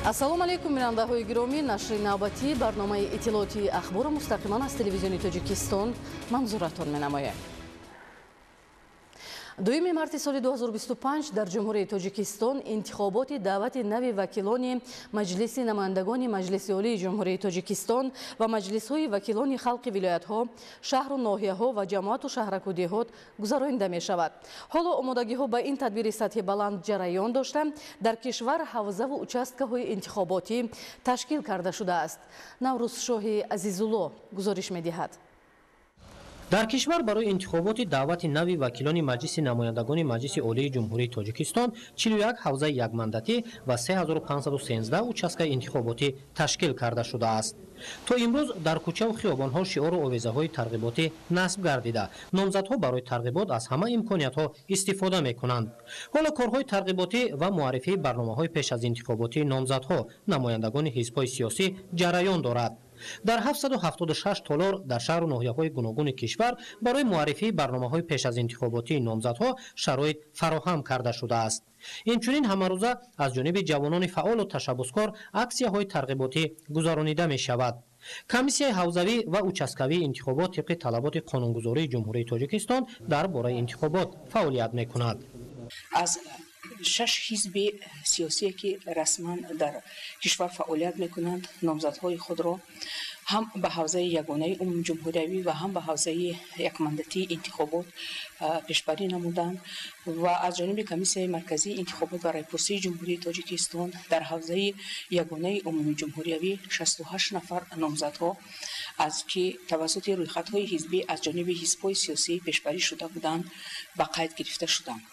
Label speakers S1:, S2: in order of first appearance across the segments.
S1: Ассалому алайкум, бинандаҳои гиромӣ. Нашри навбатии барномаи иттилоотии ахборро мустақиман аз телевизиони Тоҷикистон манзуратон менамоем. 2 марти соли 2025 дар Ҷумҳурии Тоҷикистон интихоботи даъвати нави вакилони Маҷлиси намояндагони Маҷлиси Олии Ҷумҳурии Тоҷикистон ва маҷлисҳои вакилони халқи вилоятҳо, шаҳру ноҳияҳо ва ҷамоату шаҳраку деҳот гузаронида мешавад. Ҳоло омодагиҳо ба ин тадбири сатҳи баланд ҷараён дошта, дар кишвар ҳавзаву участкаҳои интихоботӣ ташкил карда шудааст. Наврӯзшоҳи Азизулло гузориш медиҳад.
S2: Дар кишвар барои интихоботи даъвати нави вакилони Маҷлиси намояндагони Маҷлиси Олии Ҷумҳурии Тоҷикистон 41 ҳавзаи якмандатӣ ва 3513 участкаи интихоботӣ ташкил карда шудааст. То имрӯз дар кӯчаву хиёбонҳо шиору овезаҳои тарғиботӣ насб гардида, номзадҳо барои тарғибот аз ҳама имкониятҳо истифода мекунанд. Ҳоло корҳои тарғиботӣ ва муаррифии барномаҳои пеш аз интихоботии номзадҳо, намояндагони ҳизбҳои сиёсӣ ҷараён дорад. Дар 776 толор дар шаҳру ноҳияҳои гуногуни кишвар барои муаррифии барномаҳои пеш аз интихоботии номзадҳо шароит фароҳам карда шудааст. Инчунин ҳамарӯза аз ҷониби ҷавонони фаъолу ташаббускор аксияҳои тарғиботӣ гузаронида мешавад. Комиссияи ҳавзавӣ ва участкавии интихобот тибқи талаботи қонунгузории Ҷумҳурии Тоҷикистон дар бораи интихобот фаъолият мекунад.
S3: Аз шаш ҳизби сиёсие, ки расман дар кишвар фаъолият мекунанд, номзадҳои худро ҳам ба ҳавзаи ягонаи умумиҷумҳуриявӣ ва ҳам ба ҳавзаи якмандатии интихобот пешбарӣ намуданд ва аз ҷониби Комиссияи марказии интихобот ва райпурсии Ҷумҳурии Тоҷикистон дар ҳавзаи ягонаи умумиҷумҳуриявӣ 68 нафар номзадҳо, аз ки тавассути рӯйхатҳои ҳизбӣ аз ҷониби ҳизбҳои сиёсӣ пешбарӣ шуда буданд, ба қайд гирифта шуданд.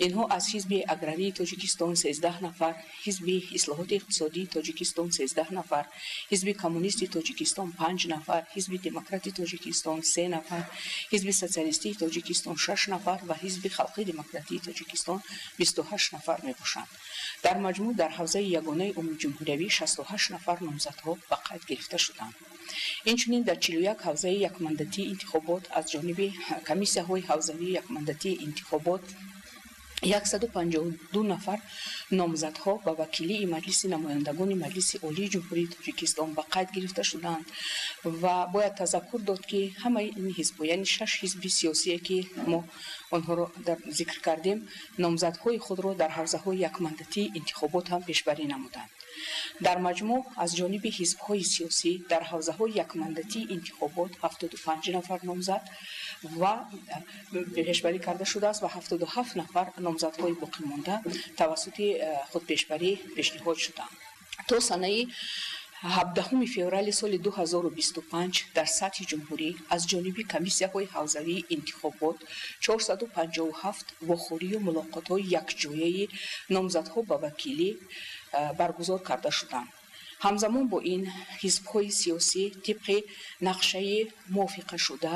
S3: Инҳо аз Ҳизби аграрии Тоҷикистон 13 нафар, Ҳизби ислоҳоти иқтисодии Тоҷикистон 13 нафар, Ҳизби коммунисти Тоҷикистон 5 нафар, Ҳизби демократи Тоҷикистон 3 нафар, Ҳизби социалистии Тоҷикистон 6 нафар ва Ҳизби халқи демократии Тоҷикистон 28 нафар мебошанд. Дар маҷмӯъ дар ҳавзаи ягонаи умумиҷумҳуриявӣ 68 нафар номзадҳо ба қайд гирифта шуданд. Инчунин дар 41 ҳавзаи якмандатии интихобот аз ҷониби комиссияҳои ҳавзавии якмандатии интихобот 152 нафар номзадҳо ба вакилии Маҷлиси намояндагони Маҷлиси Олии Ҷумҳурии Тоҷикистон ба қайд гирифта шуданд ва бояд тазаккур дод, ки ҳамаи ин ҳизбҳо, яъне шаш ҳизби сиёсие, ки мо онҳоро дар зикр кардем, номзадҳои худро дар ҳавзаҳои якмандатии интихобот ҳам пешбарӣ намуданд. Дар маҷмӯъ аз ҷониби ҳизбҳои сиёсӣ дар ҳавзаҳои якмандатии интихобот 75 нафар номзад ва пешбарӣ карда шудааст ва 77 нафар номзадҳои боқимонда тавассути худпешбарӣ пешниҳод шуданд. То санаи 17 феврали соли 2025 дар сатҳи ҷумҳурӣ аз ҷониби комиссияҳои ҳавзавии интихобот 457 вохӯрию мулоқотҳои якҷояи номзадҳо ба вакилӣ баргузор карда шуданд. Ҳамзамон бо ин, ҳизбҳои сиёсӣ тибқи нақшаи мувофиқашуда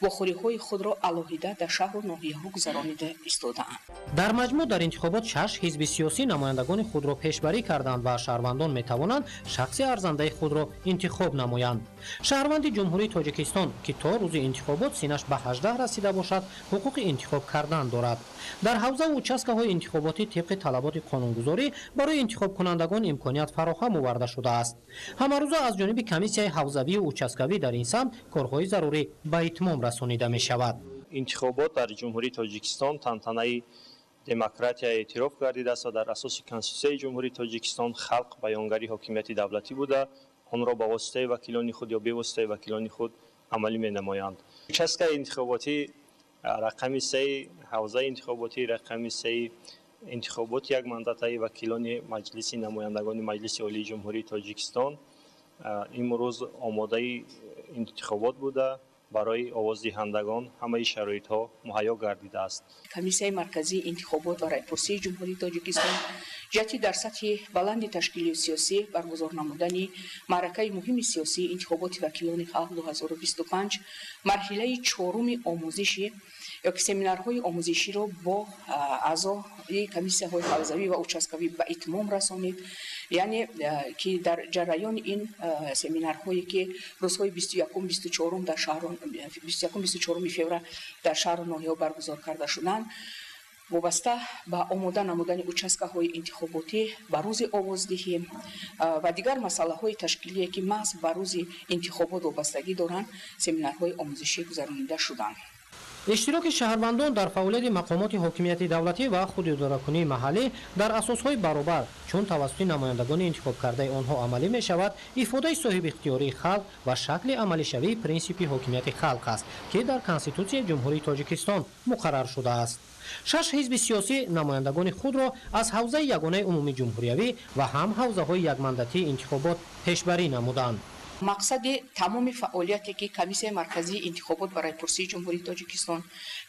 S3: вохӯриҳои худро алоҳида дар шаҳру ноҳияҳо гузаронида истодаанд.
S2: Дар маҷмӯъ дар интихобот шаш ҳизби сиёсӣ намояндагони худро пешбарӣ карданд ва шаҳрвандон метавонанд шахси арзандаи худро интихоб намоянд. Шаҳрванди Ҷумҳурии Тоҷикистон, ки то рӯзи интихобот синнаш ба 18 расида бошад, ҳуқуқи интихоб кардан дорад. Дар ҳавзаву участкаҳои интихоботӣ тибқи талаботи қонунгузорӣ барои интихобкунандагон имконият фароҳам оварда шудааст. Ҳамарӯза аз ҷониби комиссияи ҳавзавию участкавӣ дар ин самт корҳои зарурӣ ба итмом расонида мешавад.
S4: Интихобот дар Ҷумҳурии Тоҷикистон тантанаи демократия эътироф гардидааст ва дар асоси Конститутсияи Ҷумҳурии Тоҷикистон халқ баёнгари ҳокимияти давлатӣ буда, онро ба воситаи вакилони худ ё бевоситаи вакилони худ амалӣ менамоянд. Участкаи интихоботӣ рақами сеи ҳавзаи интихоботӣ рақами сеи интихоботи якмандатаи вакилони Маҷлиси намояндагони Маҷлиси Олии Ҷумҳурии Тоҷикистон имрӯз омодаи интихобот буда, барои овоздиҳандагон ҳамаи шароитҳо муҳайё гардидааст.
S3: Комиссияи марказии интихобот ва райпурсии Ҷумҳурии Тоҷикистон ҷиҳати дар сатҳи баланди ташкилию сиёсӣ баргузор намудани маъракаи муҳими сиёсии интихоботи вакилони халқ 2025 марҳилаи чоруми омӯзиши ёки семинарҳои омӯзиширо бо аъзои комиссияҳои ҳавзавӣ ва участкавӣ ба итмом расонид, яъне ки дар ҷараёни ин семинарҳое, ки рӯзҳои 21, 24 дар шаҳру 21, 24 феврал дар шаҳру ноҳияҳо баргузор карда шуданд. Вобаста ба омода намудани участкаҳои интихоботӣ ба рӯзи овоздиҳӣ ва дигар масъалаҳои ташкилие, ки маҳз ба рӯзи интихобот вобастагӣ доранд, семинарҳои омӯзишӣ гузаронида шуданд.
S2: Иштироки шаҳрвандон дар фаъолияти мақомоти ҳокимияти давлатӣ ва худидоракунии маҳаллӣ дар асосҳои баробар, чун тавассути намояндагони интихобкардаи онҳо амалӣ мешавад, ифодаи соҳибихтиёрии халқ ва шакли амалишавии принсипи ҳокимияти халқ аст, ки дар Конститутсияи Ҷумҳурии Тоҷикистон муқаррар шудааст. Шаш ҳизби сиёсӣ намояндагони худро аз ҳавзаи ягонаи умумиҷумҳуриявӣ ва ҳам ҳавзаҳои якмандатии интихобот пешбарӣ намуданд.
S3: Мақсади тамоми фаъолияте, ки Комиссияи марказии интихобот барои пурсии Ҷумҳурии Тоҷикистон,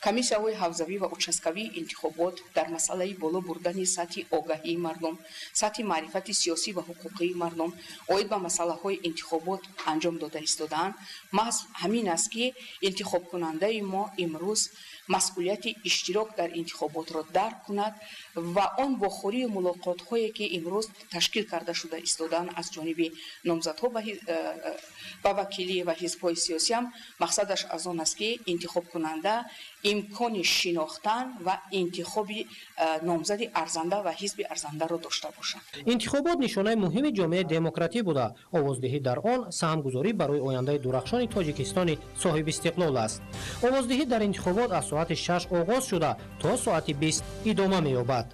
S3: комиссияҳои ҳавзавӣ ва участкавии интихобот дар масъалаи боло бурдани сатҳи огаҳии мардум, сатҳи маърифати сиёсӣ ва ҳуқуқии мардум оид ба масъалаҳои интихобот анҷом дода истодаанд, маҳз ҳамин аст, ки интихобкунандаи мо имрӯз масъулияти иштирок дар интихоботро дарк кунад ва он вохӯрию мулоқотҳое, ки имрӯз ташкил карда шуда истодаанд аз ҷониби номзадҳо ба вакилӣ ва ҳизбҳои сиёсиам, мақсадаш аз он аст, ки интихобкунанда имкони шинохтан ва интихоби номзади арзанда ва ҳизби арзандаро дошта бошад.
S2: Интихобот нишонаи муҳими ҷомеаи демократӣ буда, овоздиҳӣ дар он саҳмгузорӣ барои ояндаи дурахшони Тоҷикистони соҳибистиқлол аст. Овоздиҳӣ дар интихобот аз соати 6 оғоз шуда, то соати 20 идома меёбад.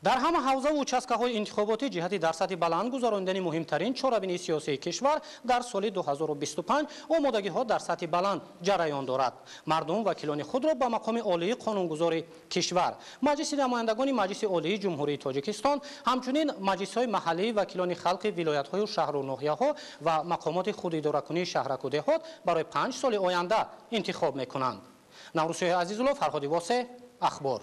S2: Дар ҳама ҳавзаву участкаҳои интихоботӣ ҷиҳати дар сатҳи баланд гузаронидани муҳимтарин чорабинии сиёсии кишвар дар соли 2025 омодагиҳо дар сатҳи баланд ҷараён дорад. Мардум вакилони худро ба мақоми олии қонунгузори кишвар, Маҷлиси намояндагони Маҷлиси Олии Ҷумҳурии Тоҷикистон, ҳамчунин маҷлисҳои маҳаллии вакилони халқи вилоятҳою шаҳру ноҳияҳо ва мақомоти худидоракунии шаҳраку деҳот барои 5 соли оянда интихоб мекунанд. Наврӯзшоҳи Азизулло, Фарҳоди Восе, Ахбор.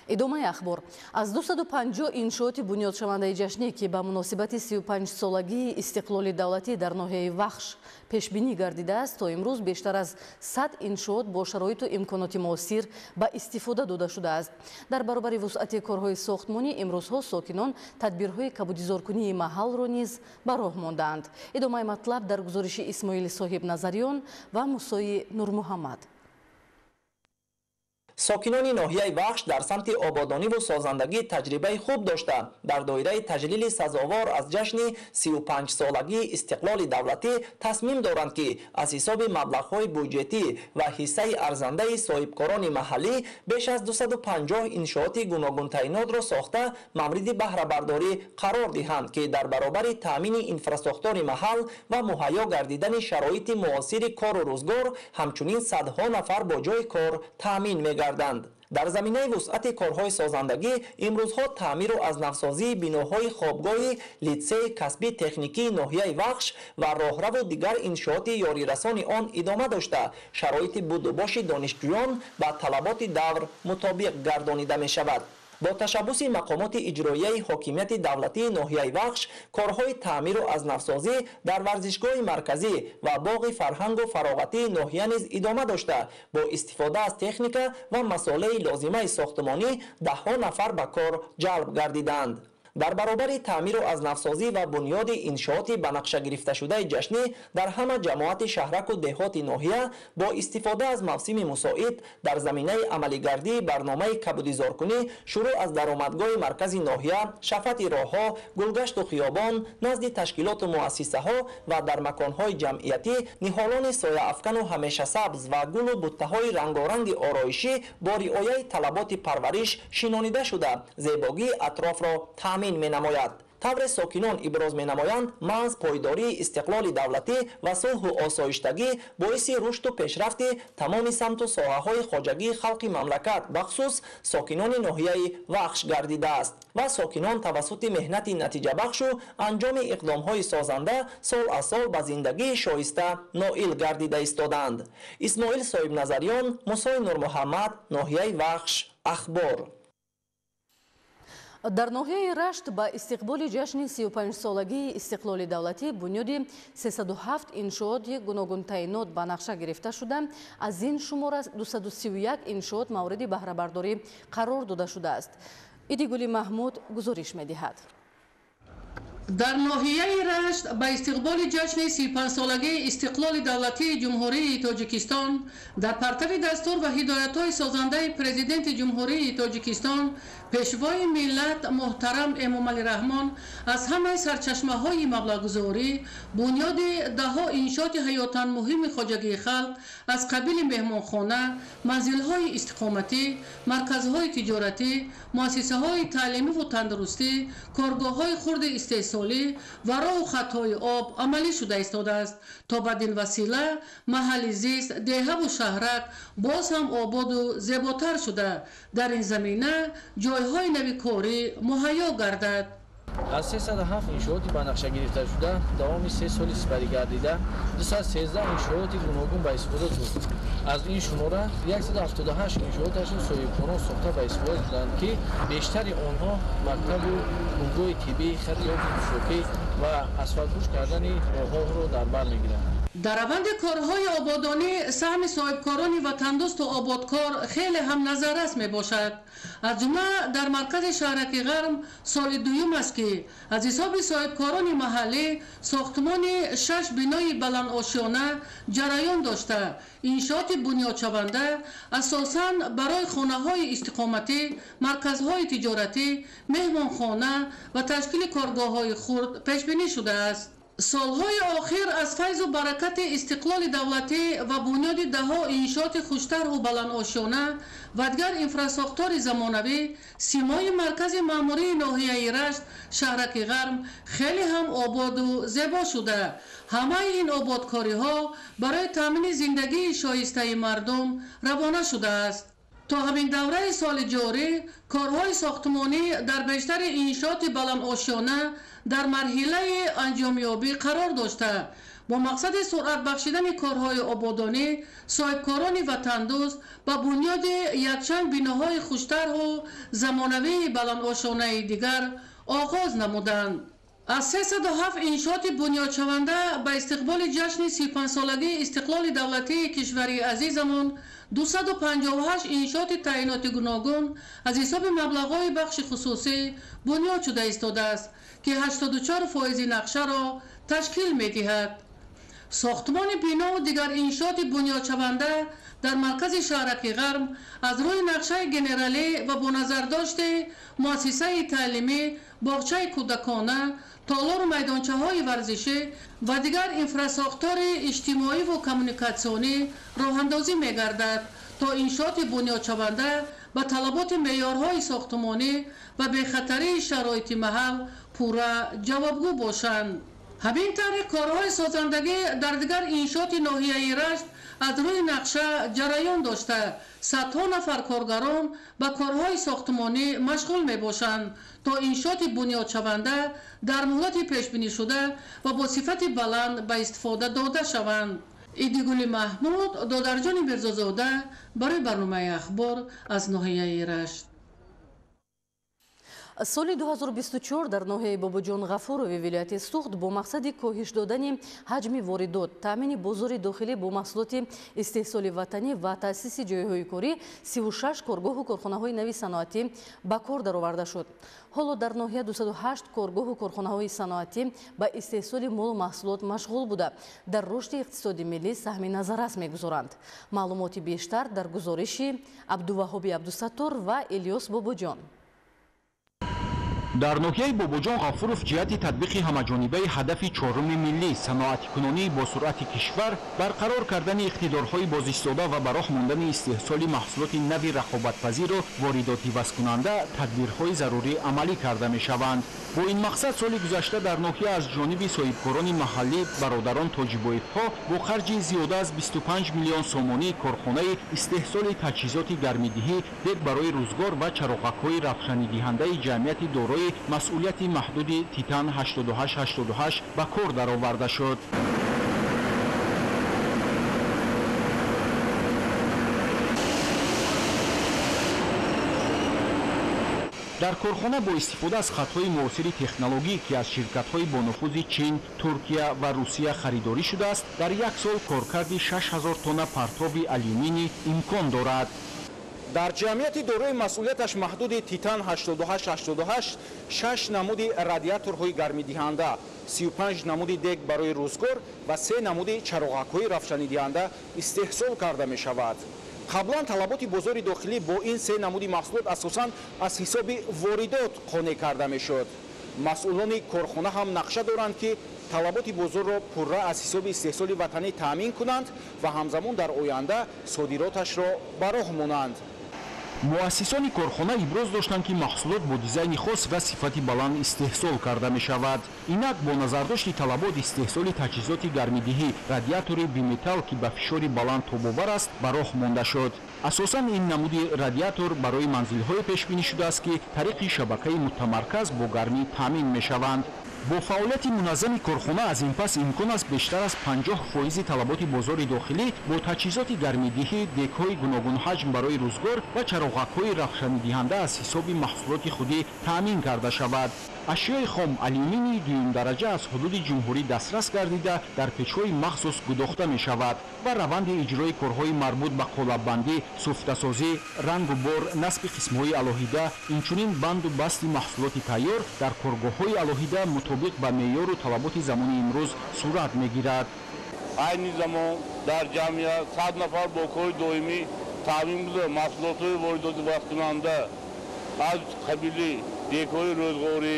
S1: Идомаи ахбор. Аз 250 иншооти бунёдшавандаи ҷашнӣ, ки ба муносибати 35-солагии истиқлоли давлатӣ дар ноҳияи Вахш пешбинӣ гардидааст, то имрӯз бештар аз 100 иншоот бо шароиту имконоти муосир ба истифода дода шудааст. Дар баробари вусъати корҳои сохтмонӣ, имрӯзҳо сокинон тадбирҳои кабудизоркунии маҳалро низ ба роҳ мондаанд. Идомаи матлаб дар гузориши Исмоили Соҳибназарён ва Мусои Нурмуҳаммад.
S5: Сокинони ноҳияи Вахш дар самти ободониву созандагӣ таҷрибаи хуб дошта, дар доираи таҷлили сазовор аз ҷашни 35-солагии истиқлоли давлатӣ тасмим доранд, ки аз ҳисоби маблағҳои буҷетӣ ва ҳиссаи арзандаи соҳибкорони маҳаллӣ беш аз 250 иншооти гуногунтаинотро сохта, мавриди баҳрабардорӣ қарор диҳанд, ки дар баробари таъмини инфрасохтори маҳал ва муҳайё гардидани шароити муосири кору рӯзгор, ҳамчунин садҳо нафар бо ҷойи кор таъмин мегарданд. Дар заминаи вусъати корҳои созандагӣ имрӯзҳо таъмиру аз навсозии биноҳои хобгоҳи литсеи касбии техникии ноҳияи Вахш ва роҳраву дигар иншооти ёрирасони он идома дошта, шароити будубоши донишҷӯён ба талаботи давр мутобиқ гардонида мешавад. Бо ташаббуси мақомоти иҷроияи ҳокимияти давлатии ноҳияи Вахш корҳои таъмиру аз навсозӣ дар варзишгоҳи марказӣ ва боғи фарҳангу фароғатии ноҳия низ идома дошта, бо истифода аз техника ва масолеҳи лозимаи сохтмонӣ даҳҳо нафар ба кор ҷалб гардиданд. Дар баробари таъмиру аз навсозӣ ва бунёди иншооти ба нақша гирифташудаи ҷашнӣ дар ҳама ҷамоати шаҳраку деҳоти ноҳия бо истифода аз мавсими мусоид дар заминаи амалигардии барномаи кабудизоркунӣ шурӯъ аз даромадгоҳи маркази ноҳия, шафати роҳҳо, гулгашту хиёбон, назди ташкилоту муассисаҳо ва дар маконҳои ҷамъиятӣ ниҳолони сояафкану ҳамешасабз ва гулу буттаҳои рангоранги ороишӣ бо риояи талаботи парвариш шинонида шуда, зебогии атрофро таъмин менамояд. Тавре сокинон иброз менамоянд, маҳз пойдории истиқлоли давлатӣ ва сулҳу осоиштагӣ боиси рушду пешрафти тамоми самту соҳаҳои хоҷагии халқи мамлакат, бахусус сокинони ноҳияи Вахш гардидааст ва сокинон тавассути меҳнати натиҷабахшу анҷоми иқдомҳои созанда сол аз сол ба зиндагии шоиста ноил гардида истодаанд. Исмоил Соҳибназарён, Мусои Нурмуҳаммад, ноҳияи Вахш, Ахбор.
S1: Дар ноҳияи Рашт ба истиқболи ҷашни 35-солагии истиқлоли давлатӣ бунёди 307 иншооти гуногунтаинот ба нақша гирифта шуда, аз ин шумора 231 иншоот мавриди баҳрабардорӣ қарор дода шудааст. Идигули Маҳмуд гузориш медиҳад.
S6: Дар ноҳияи Рашт ба истиқболи ҷашни 35-солагии истиқлоли давлатии Ҷумҳурии Тоҷикистон дар партави дастур ва ҳидоятҳои созандаи Президенти Ҷумҳурии Тоҷикистон Пешвои миллат муҳтарам Эмомалӣ Раҳмон аз ҳамаи сарчашмаҳои маблағгузорӣ бунёди даҳҳо иншооти ҳаётан муҳими хоҷагии халқ аз қабили меҳмонхона, манзилҳои истиқоматӣ, марказҳои тиҷоратӣ, муассисаҳои таълимиву тандурустӣ, коргоҳҳои хурди истеҳсолӣ ва роҳу хатҳои об амалӣ шуда истодааст, то бадин васила маҳалли зист, деҳаву шаҳрак боз ҳам ободу зеботар шуда, дар ин замина ҷойҳои нави корӣ муҳайё гардад.
S7: Аз 307 иншооти ба нақша гирифташуда давоми 3 соли сипарӣ гардида 213 иншооти гуногун ба истифода дод. Аз ин шумора 178 иншооташон соҳибкорон сохта ба истифода доданд, ки бештари онҳо мактабу бунгоҳи тиббӣ, хати оби нӯшокӣ ва асфалтпӯш кардани роҳҳоро дар бар мегиранд.
S6: Дар раванди корҳои ободонӣ саҳми соҳибкорони ватандӯсту ободкор хеле ҳам назаррас мебошад. Аз ҷумла дар маркази шаҳраки Ғарм соли дуюм аст, ки аз ҳисоби соҳибкорони маҳаллӣ сохтмони 6 бинои баландошёна ҷараён дошта, иншооти бунёдшаванда асосан барои хонаҳои истиқоматӣ, марказҳои тиҷоратӣ, меҳмонхона ва ташкили коргоҳҳои хурд пешбинӣ шудааст. Солҳои охир аз файзу баракати истиқлоли давлатӣ ва бунёди даҳҳо иншооти хуштарҳу баландошёна ва дигар инфрасохтори замонавӣ симои маркази маъмурии ноҳияи Рашт шаҳраки Ғарм хеле ҳам ободу зебо шуда. Ҳамаи ин ободкориҳо барои таъмини зиндагии шоистаи мардум равона шудааст. То ҳамин давраи соли ҷорӣ корҳои сохтмонӣ дар бештари иншооти баландошёна дар марҳилаи анҷомёбӣ қарор дошта, бо мақсади суръат бахшидани корҳои ободонӣ соҳибкорони ватандӯст ба бунёди якчанд биноҳои хуштарҳу замонавии баландошёнаи дигар оғоз намуданд. Аз 307 иншооти бунёдшаванда ба истиқболи ҷашни 35-солагии истиқлоли давлатии кишвари азизамон 258 иншооти таъиноти гуногун аз ҳисоби маблағҳои бахши хусусӣ бунёд шуда истодааст, ки 84% нақшаро ташкил медиҳад. Сохтмони бинову дигар иншооти бунёдшаванда дар маркази шаҳраки Ғарм аз рӯи нақшаи генералӣ ва бо назардошти муассисаи таълимӣ, боғчаи кӯдакона, толору майдончаҳои варзишӣ ва дигар инфрасохтори иҷтимоиву коммуникатсионӣ роҳандозӣ мегардад, то иншооти бунёдшаванда ба талаботи меъёрҳои сохтмонӣ ва бехатарии шароити маҳал пурра ҷавобгӯ бошанд. Ҳамин тариқ корҳои созандагӣ дар дигар иншооти ноҳияи Рашт аз рӯи нақша ҷараён дошта, садҳо нафар коргарон ба корҳои сохтмонӣ машғул мебошанд, то иншооти бунёдшаванда дар муҳлати пешбинишуда ва бо сифати баланд ба истифода дода шаванд. Идигули Маҳмуд, Додарҷони Мирзозода барои барномаи Ахбор аз ноҳияи Рашт.
S1: Соли 2024 дар ноҳияи Бобоҷон Ғафурови вилояти Суғд бо мақсади коҳиш додани ҳаҷми воридот, таъмини бозори дохилӣ бо маҳсулоти истеҳсоли ватанӣ ва таъсиси ҷойҳои корӣ 36 коргоҳу корхонаҳои нави саноатӣ ба кор дароварда шуд. Ҳоло дар ноҳия 208 коргоҳу корхонаҳои саноатӣ ба истеҳсоли молу маҳсулот машғул буда, дар рушди иқтисоди миллӣ саҳми назаррас мегузоранд. Маълумоти бештар дар гузориши Абдуваҳоби Абдусаттор ва Элёс Бобоҷон.
S8: Дар ноҳияи Бобоҷон Ғафуров ҷиҳати татбиқи ҳамаҷонибаи ҳадафи чоруми миллӣ саноатикунонӣ бо суръати кишвар, барқарор кардани иқтидорҳои бозистода ва ба роҳ мондани истеҳсоли маҳсулоти нави рақобатпазиру воридотивазкунанда тадбирҳои зарурӣ амалӣ карда мешаванд. Бо ин мақсад соли гузашта дар ноҳия аз ҷониби соҳибкорони маҳаллӣ бародарон Тоҷибоевҳо бо харҷи зиёда аз 25 миллион сомонӣ корхонаи истеҳсоли таҷҳизоти гармидиҳӣ, дег барои рӯзгор ва чароғакҳои равшанидиҳандаи ҷамъияти дорои масъулияти маҳдуди Титан 8888 ба кор дароварда шуд. Дар корхона бо истифода аз хатҳои муосири технологӣ, ки аз ширкатҳои бонуфузи Чин, Туркия ва Русия харидорӣ шудааст, дар як сол коркарди 6000 тонна партоби алюминӣ имкон дорад.
S9: Дар ҷамъияти дорои масъулияташ маҳдуди Титан 8888 6 намуди радиаторҳои гармидиҳанда, 35 намуди дег барои рӯзгор ва 3 намуди чароғакҳои равшанидиҳанда истеҳсол карда мешавад. Қаблан талаботи бозори дохилӣ бо ин 3 намуди маҳсулот асосан аз ҳисоби воридот қонеъ карда мешуд. Масъулони корхона ҳам нақша доранд, ки талаботи бозорро пурра аз ҳисоби истеҳсоли ватанӣ таъмин кунанд ва ҳамзамон дар оянда содироташро ба роҳ монанд.
S8: Муассисони корхона иброз доштанд, ки маҳсулот бо дизайни хос ва сифати баланд истеҳсол карда мешавад. Инак бо назардошти талабот истеҳсоли таҷҳизоти гармидиҳӣ, радиатори биметалл, ки ба фишори баланд тобовар аст, ба роҳ монда шуд. Асосан ин намуди радиатор барои манзилҳое пешбинӣ шудааст, ки тариқи шабакаи мутамарказ бо гармӣ таъмин мешаванд. Бо фаъолияти муназзами корхона аз ин пас имкон аст бештар аз 50% талаботи бозори дохилӣ бо таҷҳизоти гармидиҳӣ, дегҳои гуногунҳаҷм барои рӯзгор ва чароғакҳои равшанидиҳанда аз ҳисоби маҳсулоти худӣ таъмин карда шавад. Ашёи хом алюминии дуюмдараҷа аз ҳудуди ҷумҳурӣ дастрас гардида, дар печҳои махсус гудохта мешавад ва раванди иҷрои корҳои марбут ба қолаббандӣ, суфтасозӣ, рангу бор, насби қисмҳои алоҳида, инчунин банду басти маҳсулоти тайёр дар коргоҳҳои алоҳида мутобиқ ба меъёру талаботи замони имрӯз сурат мегирад.
S10: Айни замон дар ҷамъият 100 нафар бо кори доимӣ таъмин буда, маҳсулотҳои воридоти васткунанда аз қабили дегҳои рӯзғорӣ,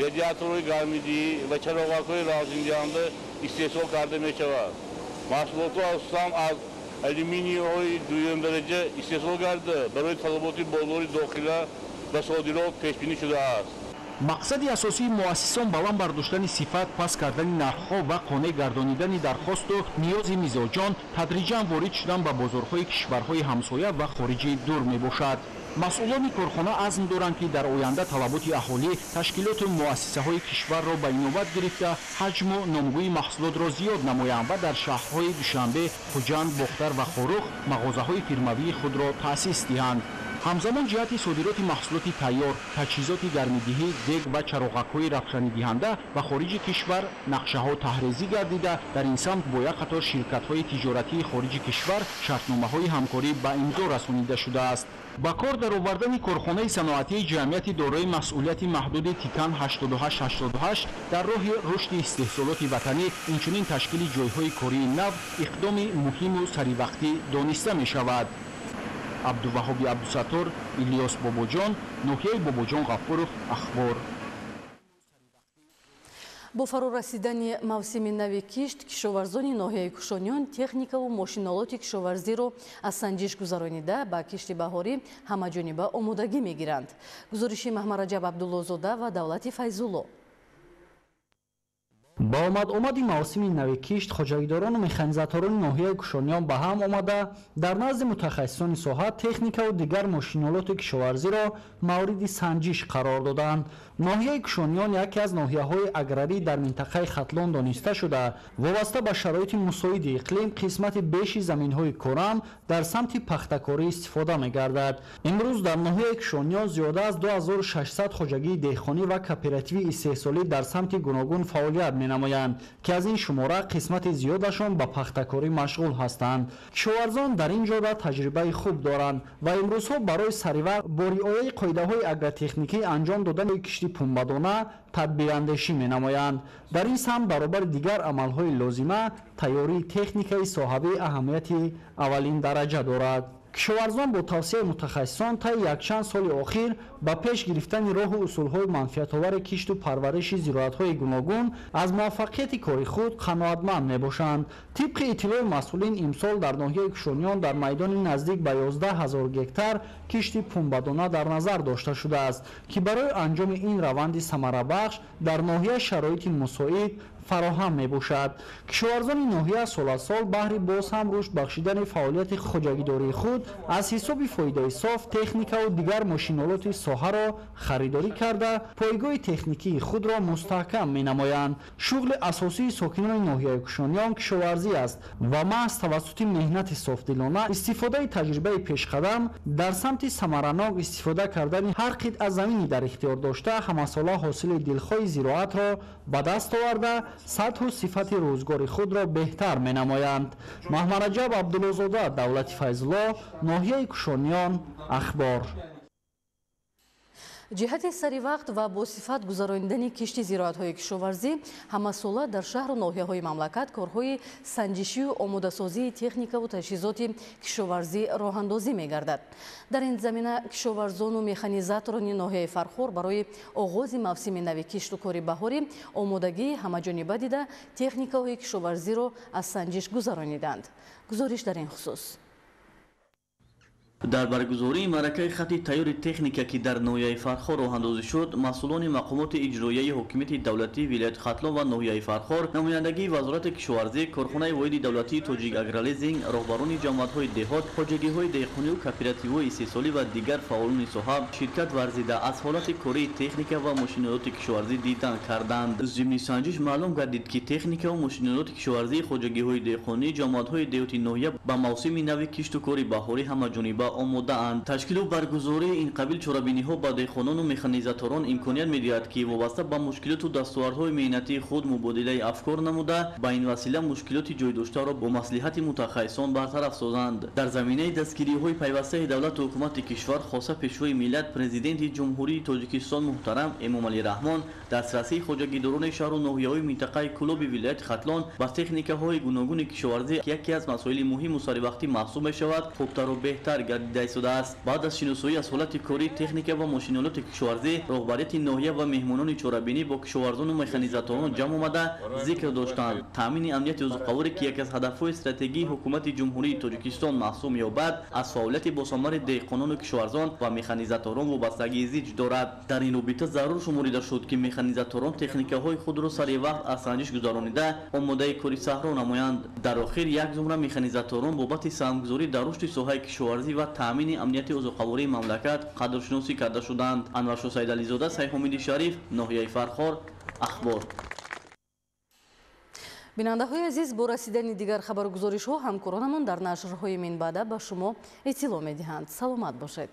S10: радиаторҳои гармидиҳӣ ва чароғакҳои равшандиҳанда истеҳсол карда мешавад. Маҳсулотҳо асосан аз алюминийҳои дуюмдараҷа истеҳсол гардида, барои талаботи бозори дохила ва содирот пешбинӣ шудааст.
S8: Мақсади асосии муассисон баланд бардоштани сифат, паст кардани нархҳо ва қонеъ гардонидани дархосту ниёзи мизоҷон, тадриҷан ворид шудан ба бозорҳои кишварҳои ҳамсоя ва хориҷи дур мебошад. Масъулони корхона азм доранд, ки дар оянда талаботи аҳолӣ, ташкилоту муассисаҳои кишварро ба инобат гирифта, ҳаҷму номгӯи маҳсулотро зиёд намоянд ва дар шаҳрҳои Душанбе, Хуҷанд, Бохтар ва Хоруғ мағозаҳои фирмавии худро таъсис диҳанд. Ҳамзамон ҷиҳати содироти маҳсулоти тайёр, таҷҳизоти гармидиҳӣ, дег ва чароғакҳои равшанидиҳанда ба хориҷи кишвар нақшаҳо таҳрезӣ гардида, дар ин самт бо як қатор ширкатҳои тиҷоратии хориҷи кишвар шартномаҳои ҳамкорӣ ба имзо расонида шудааст. Ба кор даровардани корхонаи саноатии ҷамъияти дорои масъулияти маҳдуди Титан 8888 дар роҳи рушди истеҳсолоти ватанӣ, инчунин ташкили ҷойҳои кории нав иқдоми муҳиму саривақтӣ дониста мешавад. Абдуваҳоби Абдусаттор, Илёс Бобоҷон, ноҳияи Бобоҷон Ғафуров, Ахбор.
S1: Бо фарорасидани мавсими нави кишт, кишоварзони ноҳияи Кушониён техникаву мошинолоти кишоварзиро аз санҷиш гузаронида ба кишти баҳорӣ ҳамаҷониба омодагӣ мегиранд. Гузориши Маҳмараҷаб Абдуллозода ва Давлати Файзулло.
S11: Ба омад-омади мавсими нави кишт, хоҷагидорону механизаторони ноҳияи Кушониён ба ҳам омада, дар назди мутахассисони соҳа техникаву дигар мошинолоти кишоварзиро мавриди санҷиш қарор доданд. Ноҳияи Кушониён яке аз ноҳияҳои аграрӣ дар минтақаи Хатлон дониста шуда, вобаста ба шароити мусоиди иқлим қисмати беши заминҳои корам дар самти пахтакорӣ истифода мегардад. Имрӯз дар ноҳияи Кушониён зиёда аз 2600 хоҷагии деҳқонӣ ва кооперативии истеҳсолӣ дар самти гуногун фаъолият менамоянд, ки аз ин шумора қисмати зиёдашон ба пахтакорӣ машғул ҳастанд. Кишоварзон дар ин ҷода таҷрибаи хуб доранд ва имрӯзҳо барои саривақт бо риояи қоидаҳои агротехникӣ анҷом додани кишти пунбадона тадбирандешӣ менамоянд. Дар ин самт баробари дигар амалҳои лозима тайёрии техникаи соҳавӣ аҳамияти аввалин дараҷа дорад. Кишоварзон бо тавсияи мутахассисон таи якчанд соли охир ба пеш гирифтани роҳу усулҳои манфиатовари кишту парвариши зироатҳои гуногун аз муваффақияти кори худ қаноатманд мебошанд. Тибқи иттилои масъулин, имсол дар ноҳияи Кушониён дар майдони наздик ба 11 000 гектар кишти пунбадона дар назар дошта шудааст, ки барои анҷоми ин раванди самарабахш дар ноҳия шароити мусоид фароҳам мебошад. Кишоварзони ноҳия сол аз сол баҳри боз ҳам рушд бахшидани фаъолияти хоҷагидории худ аз ҳисоби фоидаи соф техникаву дигар мошинолоти соҳаро харидорӣ карда, пойгоҳи техникии худро мустаҳкам менамоянд. Шуғли асосии сокинони ноҳияи Кушониён кишоварзӣ аст ва маҳз тавассути меҳнати софдилона, истифодаи таҷрибаи пешқадам дар самти самаранок истифода кардани ҳар қитъа замини дар ихтиёр дошта, ҳамасола ҳосили дилхоҳи зироатро ба даст оварда, сатҳу сифати рӯзгори худро беҳтар менамоянд. Маҳмараҷаб Абдуллозода, Давлати Файзулло, ноҳияи Кушониён, Ахбор.
S1: Ҷиҳати саривақт ва босифат гузаронидани кишти зироатҳои кишоварзӣ ҳамасола дар шаҳру ноҳияҳои мамлакат корҳои санҷишию омодасозии техникаву таҷҳизоти кишоварзӣ роҳандозӣ мегардад. Дар ин замина кишоварзону механизаторони ноҳияи Фархор барои оғози мавсими нави кишту кори баҳорӣ омодагии ҳамаҷониба дида техникаҳои кишоварзиро аз санҷиш гузарониданд. Гузориш дар ин хусус.
S12: Дар баргузории маъракаи хати тайёри техника, ки дар ноҳияи Фархор роҳандозӣ шуд, масъулони мақомоти иҷроияи ҳокимияти давлатии вилояти Хатлон ва ноҳияи Фархор, намояндагии Вазорати кишоварзӣ, корхонаи воҳиди давлатии Тоҷик Агролизинг, роҳбарони ҷамоатҳои деҳот, хоҷагиҳои деҳқонию кооперативҳои истеҳсолӣ ва дигар фаъолони соҳа ширкат варзида аз ҳолати кории техника ва мошинолоти кишоварзӣ дидан карданд. Зимни санҷиш маълум гардид, ки техникаву мошинолоти кишоварзии хоҷагиҳои деҳқонӣ, ҷамоатҳои деҳоти ноҳия ба мавсими нави кишту кори баҳорӣ ҳамаҷониба омодаанд. Ташкилу баргузории ин қабил чорабиниҳо ба деҳқонону механизаторон имконият медиҳад, ки вобаста ба мушкилоту дастовардҳои меҳнатии худ мубодилаи афкор намуда, ба ин васила мушкилоти ҷойдоштаро бо маслиҳати мутахассисон бартараф созанд. Дар заминаи дастгириҳои пайвастаи давлату ҳукумати кишвар, хоса Пешвои миллат, Президенти Ҷумҳурии Тоҷикистон муҳтарам Эмомалӣ Раҳмон, дастрасии хоҷагидорони шаҳру ноҳияҳои минтақаи Кӯлоби вилояти Хатлон ба техникаҳои гуногуни кишоварзӣ яке аз масоили муҳиму саривақтӣ маҳсуб мешавад, хубтару беҳтар гардида истодааст. Баъд аз шиносоӣ аз ҳолати кории техника ва мошинолоти кишоварзӣ, роҳбарияти ноҳия ва меҳмонони чорабинӣ бо кишоварзону механизаторон ҷамъ омада зикр доштанд. Таъмини амнияти озуқаворӣ, ки яке аз ҳадафҳои стратегии ҳукумати Ҷумҳурии Тоҷикистон маҳсуб меёбад, аз фаъолияти босамари деҳқонону кишоварзон ва механизаторон вобастагии зич дорад. Дар ин робита зарур шуморида шуд, ки механизаторон техникаҳои худро сари вақт аз санҷиш гузаронида омодаи кори саҳро намоянд. Дар охир як зумра механизаторон бобати саҳмгузорӣ дар рушди соҳаи кишоварзӣ ва таъмини амнияти озуқавории мамлакат қадршиносӣ карда шуданд. Анваршо Саидализода, Сайҳомиди Шариф, ноҳияи Фархор, Ахбор.
S1: Бинандаҳои азиз, бо расидани дигар хабаргузоришҳо ҳамкоронамон дар нашрҳои минбаъда ба шумо иттилоъ медиҳанд. Саломат бошед.